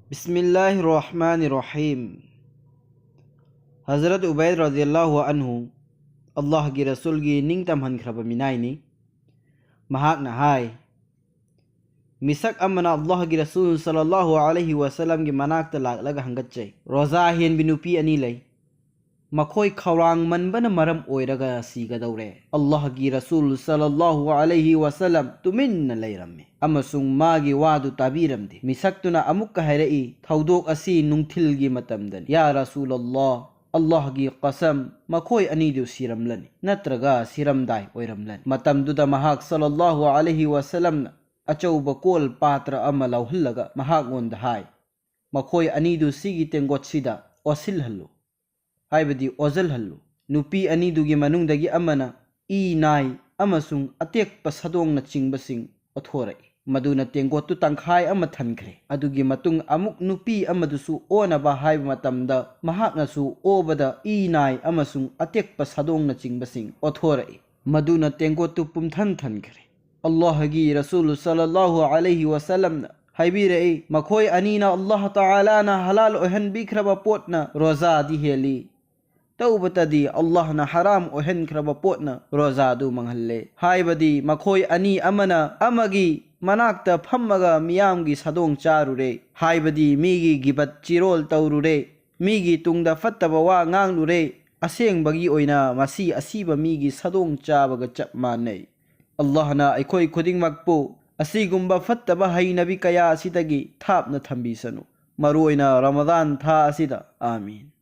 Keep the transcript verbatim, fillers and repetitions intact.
ꯕꯤꯁꯃꯤꯜꯂꯥꯍꯤꯔ ꯔꯍꯃꯥꯅꯤꯔ ꯔꯍꯤꯝ꯫ ꯍꯖꯔꯠ ꯎꯕꯩꯗ ꯔꯗꯤꯌꯜꯂꯥꯍꯨ ꯑꯟꯍꯨ, ꯑꯜꯂꯥꯍꯒꯤ ꯔꯁꯨꯜꯒꯤ ꯅꯤꯡꯇꯝꯍꯟꯈ꯭ꯔꯕ ꯃꯤꯅꯥꯏꯅꯤ꯫ ꯃꯍꯥꯛꯅ ꯍꯥꯏ, ꯃꯤꯁꯛ ꯑꯃꯅ ꯑꯜꯂꯥꯍꯒꯤ ꯔꯁꯨꯜ ꯁꯜꯂꯜꯂꯥꯍꯨ ꯑꯂꯩꯍꯤ ꯋꯥꯁꯜꯂꯝꯒꯤ ꯃꯅꯥꯛꯇ ꯂꯥꯛꯂꯒ ꯍꯪꯒꯠꯆꯩ, ꯔꯣꯖꯥ ꯍꯦꯟꯕꯤ ꯅꯨꯄꯤ ꯑꯅꯤ ꯂꯩ, ꯃꯈꯣꯏ ꯈꯧꯔꯥꯡꯃꯟꯕꯅ ꯃꯔꯝ ꯑꯣꯏꯔꯒ ꯁꯤꯒꯗꯧꯔꯦ꯫ ꯑꯜꯂꯥꯍꯒꯤ ꯔꯁꯨꯜ ꯁꯜꯂꯜꯂꯥꯍꯨ ꯑꯂꯩꯍꯤ ꯋꯥꯁꯜꯂꯝ ꯇꯨꯃꯤꯟꯅ ꯂꯩꯔꯝꯃꯤ ꯑꯃꯁꯨꯡ ꯃꯥꯒꯤ ꯋꯥꯗꯨ ꯇꯥꯕꯤꯔꯝꯗꯦ꯫ ꯃꯤꯁꯛꯇꯨꯅ ꯑꯃꯨꯛꯀ ꯍꯥꯏꯔꯛꯏ, ꯊꯧꯗꯣꯛ ꯑꯁꯤ ꯅꯨꯡꯊꯤꯜꯒꯤ ꯃꯇꯝꯗꯅꯤ꯫ ꯌꯥ ꯔꯁꯨꯜ ꯑꯜꯂꯥꯍ, ꯑꯜꯂꯥꯍꯒꯤ ꯀꯁꯝ, ꯃꯈꯣꯏ ꯑꯅꯤꯗꯨ ꯁꯤꯔꯝꯂꯅꯤ, ꯅꯠꯇ꯭ꯔꯒ ꯁꯤꯔꯝꯗꯥꯏ ꯑꯣꯏꯔꯝꯂꯅꯤ꯫ ꯃꯇꯝꯗꯨꯗ ꯃꯍꯥꯛ ꯁꯜꯂꯜꯂꯥꯍꯨ ꯑꯂꯩꯍꯤ ꯋꯥꯁꯜꯂꯝꯅ ꯑꯆꯧꯕ ꯀꯣꯜ ꯄꯥꯇ꯭ꯔ ꯑꯃ ꯂꯧꯍꯜꯂꯒ ꯃꯍꯥꯛꯉꯣꯟꯗ ꯍꯥꯏ, ꯃꯈꯣꯏ ꯑꯅꯤꯗꯨ ꯁꯤꯒꯤ ꯇꯦꯡꯀꯣꯠꯁꯤꯗ ꯑꯣꯠꯁꯤꯜꯍꯜꯂꯨ, ꯍꯥꯏꯕꯗꯤ ꯑꯣꯖꯜꯍꯜꯂꯨ꯫ ꯅꯨꯄꯤ ꯑꯅꯤꯗꯨꯒꯤ ꯃꯅꯨꯡꯗꯒꯤ ꯑꯃꯅ ꯏ ꯅꯥꯏ ꯑꯃꯁꯨꯡ ꯑꯇꯦꯛꯄ ꯁꯥꯗꯣꯡꯅꯆꯤꯡꯕꯁꯤꯡ ꯑꯣꯊꯣꯔꯛꯏ꯫ ꯃꯗꯨꯅ ꯇꯦꯡꯀꯣꯠꯇꯨ ꯇꯪꯈꯥꯏ ꯑꯃ ꯊꯟꯈ꯭ꯔꯦ꯫ ꯑꯗꯨꯒꯤ ꯃꯇꯨꯡ ꯑꯃꯨꯛ ꯅꯨꯄꯤ ꯑꯃꯗꯨꯁꯨ ꯑꯣꯅꯕ ꯍꯥꯏꯕ ꯃꯇꯝꯗ, ꯃꯍꯥꯛꯅꯁꯨ ꯑꯣꯕꯗ ꯏ ꯅꯥꯏ ꯑꯃꯁꯨꯡ ꯑꯇꯦꯛꯄ ꯁꯥꯗꯣꯡꯅꯆꯤꯡꯕꯁꯤꯡ ꯑꯣꯊꯣꯔꯛꯏ꯫ ꯃꯗꯨꯅ ꯇꯦꯡꯀꯣꯠꯇꯨ ꯄꯨꯝꯊꯟ ꯊꯟꯈ꯭ꯔꯦ꯫ ꯑꯜꯂꯥꯍꯒꯤ ꯔꯁꯨꯜ ꯁꯜꯂꯜꯂꯥꯍꯨ ꯑꯂꯩꯍꯤ ꯋꯥꯁꯜꯂꯝꯅ ꯍꯥꯏꯕꯤꯔꯛꯏ, ꯃꯈꯣꯏ ꯑꯅꯤꯅ ꯑꯜꯂꯥꯍ ꯇꯥꯂꯥꯅ ꯍꯂꯥꯜ ꯑꯣꯏꯍꯟꯕꯤꯈ꯭ꯔꯕ ꯄꯣꯠꯅ ꯔꯣꯖꯥꯗꯤ ꯍꯦꯜꯂꯤ꯫ ꯇꯧꯕꯇꯗꯤ ꯑꯜꯂꯥꯍꯅ ꯍꯔꯥꯝ ꯑꯣꯏꯍꯟꯈ꯭ꯔꯕ ꯄꯣꯠꯅ ꯔꯣꯖꯥꯗꯨ ꯃꯥꯡꯍꯜꯂꯦ꯫ ꯍꯥꯏꯕꯗꯤ ꯃꯈꯣꯏ ꯑꯅꯤ ꯑꯃꯅ ꯑꯃꯒꯤ ꯃꯅꯥꯛꯇ ꯐꯝꯃꯒ ꯃꯤꯌꯥꯝꯒꯤ ꯁꯥꯗꯣꯡ ꯆꯥꯔꯨꯔꯦ, ꯍꯥꯏꯕꯗꯤ ꯃꯤꯒꯤ ꯒꯤꯕꯠ ꯆꯤꯔꯣꯜ ꯇꯧꯔꯨꯔꯦ, ꯃꯤꯒꯤ ꯇꯨꯡꯗ ꯐꯠꯇꯕ ꯋꯥ ꯉꯥꯡꯂꯨꯔꯦ꯫ ꯑꯁꯦꯡꯕꯒꯤ ꯑꯣꯏꯅ ꯃꯁꯤ ꯑꯁꯤꯕ ꯃꯤꯒꯤ ꯁꯥꯗꯣꯡ ꯆꯥꯕꯒ ꯆꯞ ꯃꯥꯟꯅꯩ꯫ ꯑꯜꯂꯥꯍꯅ ꯑꯩꯈꯣꯏ ꯈꯨꯗꯤꯡꯃꯛꯄꯨ ꯑꯁꯤꯒꯨꯝꯕ ꯐꯠꯇꯕ ꯍꯩꯅꯕꯤ ꯀꯌꯥ ꯑꯁꯤꯗꯒꯤ ꯊꯥꯞꯅ ꯊꯝꯕꯤꯁꯅꯨ, ꯃꯔꯨꯑꯣꯏꯅ ꯔꯃꯗꯥꯟ ꯊꯥ ꯑꯁꯤꯗ꯫ ꯑꯥꯃꯤꯟ꯫